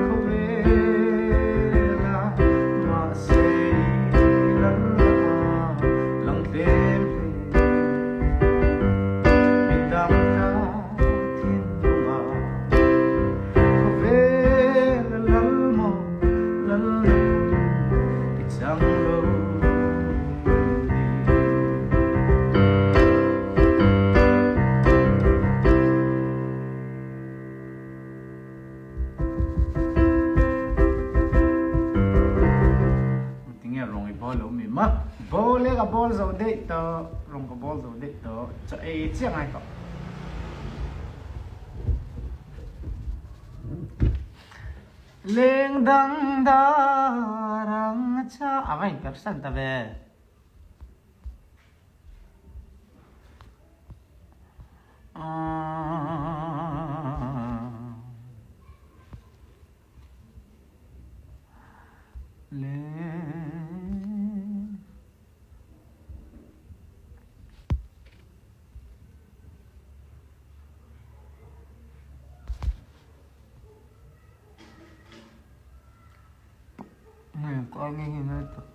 Khawvela mahse i lal a lang tlem hle. Mi dang ta thinlungah khawvela lal maw lal na phun i chang lo ni. Tinge rawng i bawl lo mi ma? Bawl e ka bawl zo daih tawh, rawng ka bawl zo daih tawh, chaw ei chiah ngai tawh. Leng dang dar ang cha a va inpersan ta ve.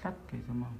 Tlat kei chu maw.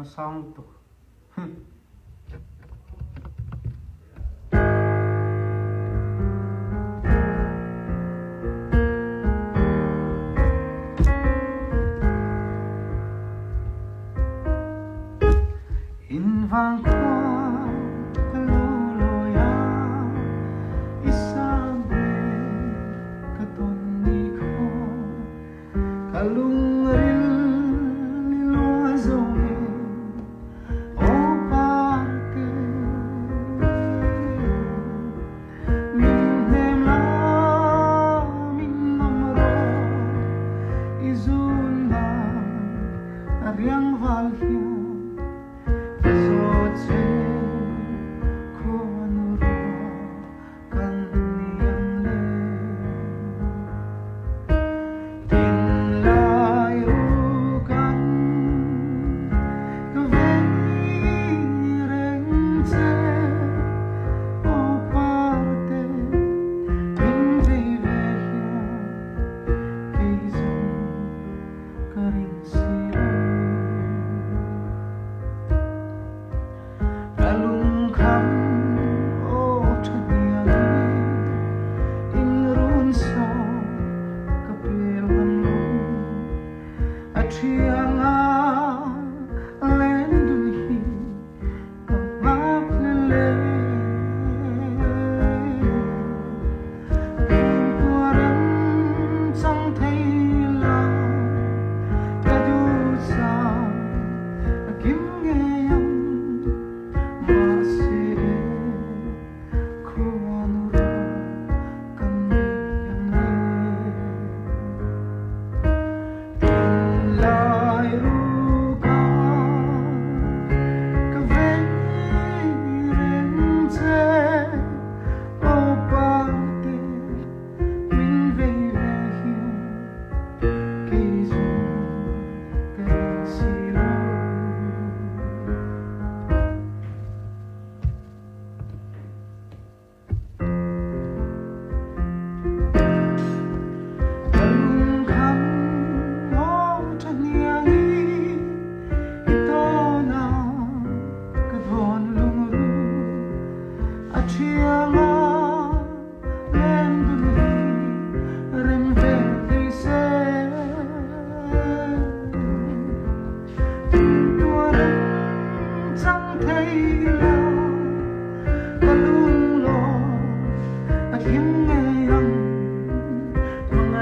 Sang lutuk. In vang khua ka lu lawi a, i sang ve ka tawn ni khua. Ka lungril ni lua zo nge aw parte. Min hnem la min nawm rawh i zun la a riang val hian ka zawt che khuanu ruah kan niam le. Thinlai rukan ka vei reng che aw parte min vei ve hian kei zawng ka ring si lo. Ka lungkham aw ṭha hniangin in run saw ka pel ngam lo. A ṭhiang ah len dun hi ka ngakhlel e. Tinkuaram cang thei la ka duh cang a kim ngei ang mahse khuanu kan nei ang le. Tin lai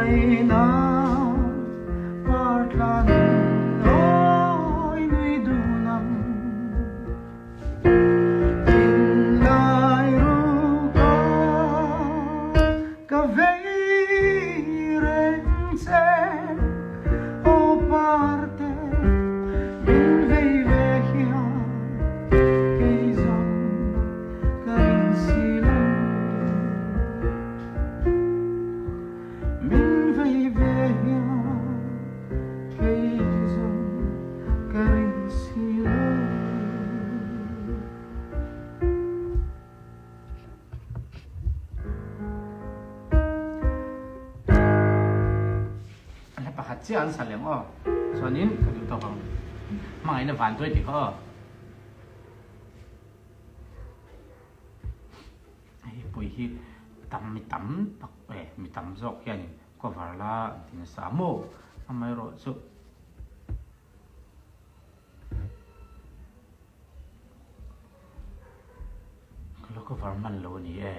Ngaihna par tlan awi nui dun ang. Thinlai ruka ka vei reng che aw parte min vei ve hian kei zawng ka ring si lo. Min vei ve hian kei zawng ka ring si lo. Hla pakhat chiah an sa leng aw. Chuanin ka duh tawk ang. Hmangaihna van tuai ti kha aw. Hei pui hi tam mi tam tak e mi tam zawk hianin cover la an ti nasa a maw amaherawhchu ka la cover hman lo a ni e.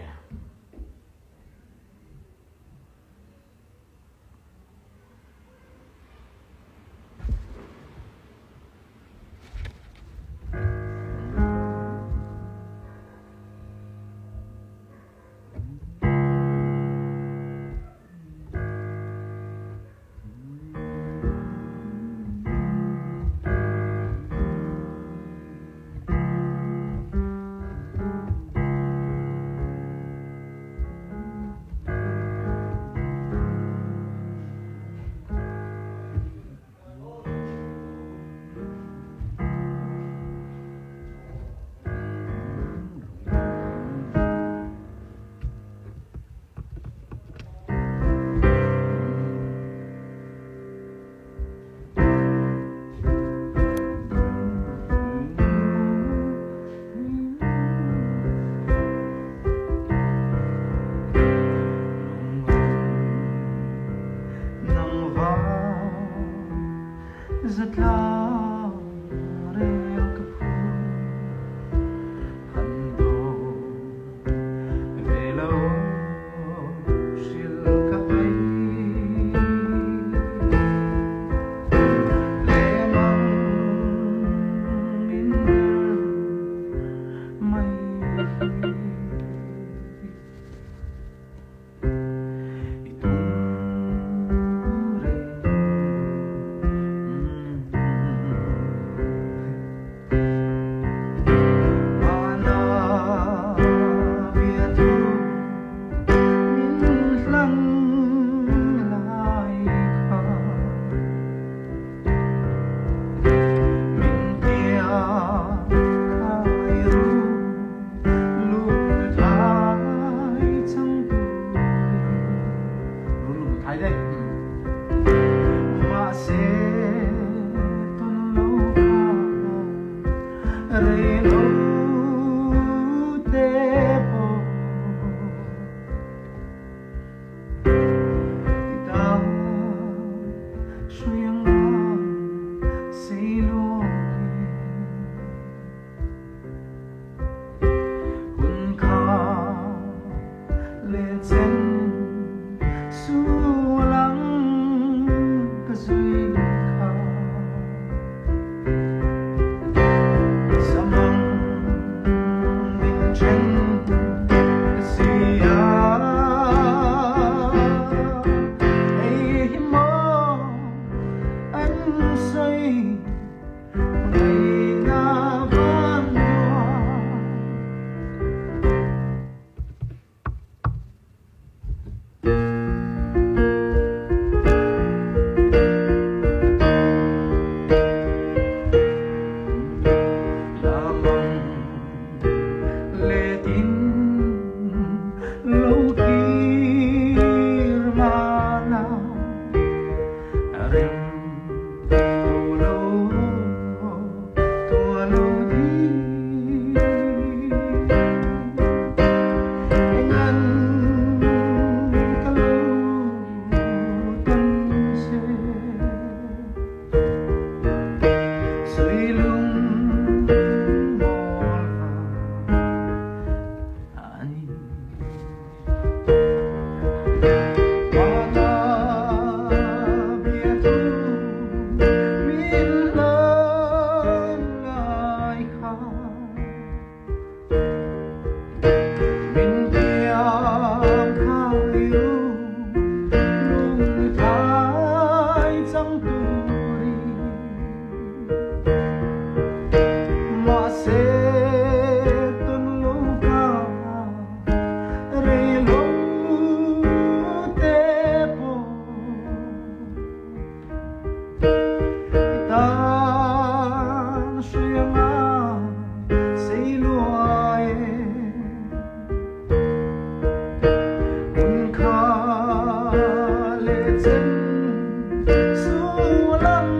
ten sualang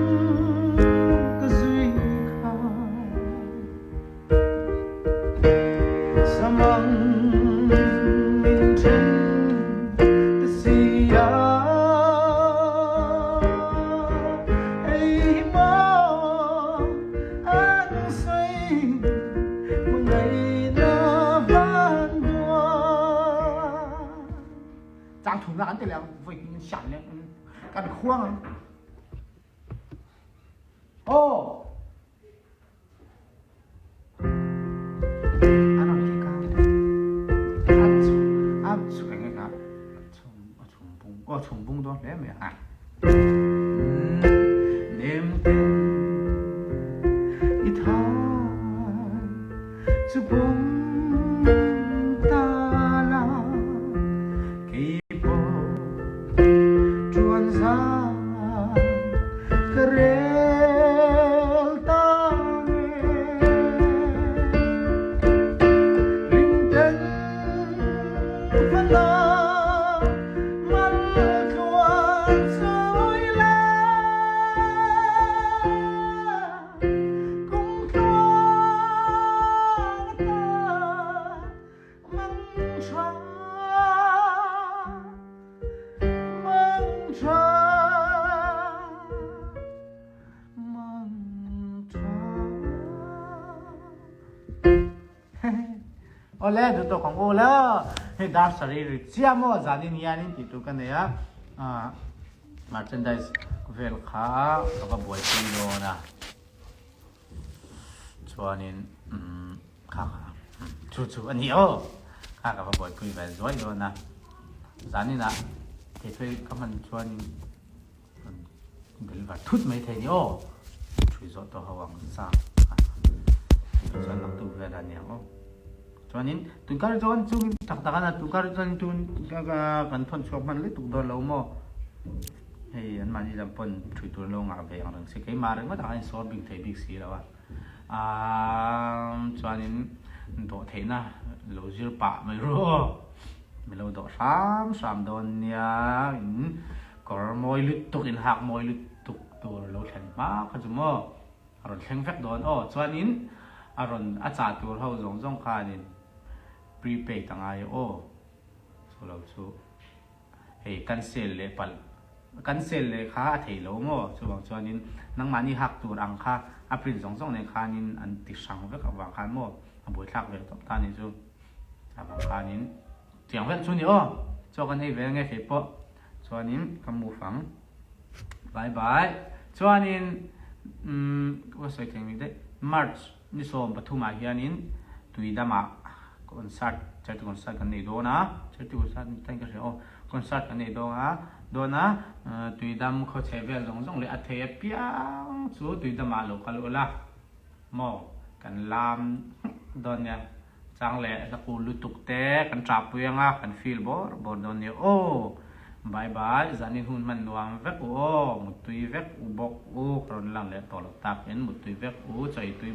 ka zui kha Samang min then ta si a Hei maw an sawi hmangaihna van dua. Chang thum la kan ti leh ang voi in siam leh kan khuang ang. Aw. An rawn kik a. A chhum a chhum eng eng a chhum a chhum bung aw chhum bung dawn hle mai a. Nem ten i thar chu pum ta la kei pawh ṭuan zan ka rel ta nge. Ringten fana mal tluan chawi la kum tluang ata mang tha mang tha mang tha. Awle duh tawk ang u la hei dar sarih ri chiah maw zanin hianin tih tur ka nei a merchandise vel kha ka va buaipui dawn a chuanin umm kha kha chu chu a ni aw kha ka va buaipui ve zuai dawn a zaninah theihthlei ka hman chuanin Deliver thut mai thei ni aw. Thui zawh tawh ho ang sa. Chuan naktuk vel a niang aw. Chuanin tunkar chuan chungin tak tak a tunkar chuan tun kan thawn chhuak hman lutuk dawn lo maw. Hei an mahni lam pawn thui tur lo ngah ve ang reng si keimah ringawt ang a insawr bik thei bik si lo a. Aaa chuanin dawh theihna lo zir pah mai ru aw. Mi lo dawh hram hram dawn nia in Kawr mawi lutuk in hak mawi lutuk tur lo thlen hma kha chu maw a rawn thleng vek dawn aw chuanin a rawn a chah tur ho zawng zawng khanin prepaid a ngai aw chu lo chu hei cancel leh palh cancel leh kha a thei lo maw chuvang chuanin nangmahni hak tur ang kha a print zawng zawng nen khanin an ti hrang vek avang khan maw a buaithlak ve tawp ta ni chu avang khanin Tiang vel chu ni aw. Chaw kan ei ve ange kei pawh. Chuanin ka move ang. Bye bye. Chuanin umm ka sawi thei mai daih. March ni 13 ah hianin Tuidamah concert charity concert kan nei dawn a. Charity concert ni tan ka hria aw. Concert kan nei dawn a dawn a Tuidam khawchhe vel zawng zawng leh a thei apiang chu Tuidamah lo kal ula maw kan lam dawn nia. Chang leh hla kul lutuk te kan tah pui anga kan feel bawr bawr dawn nia aw. Bye bye zanin hun hman nuam vek u aw muttui vek u bawk u ka rawn lang leh tawh loh tak in muttui vek u chawi tui.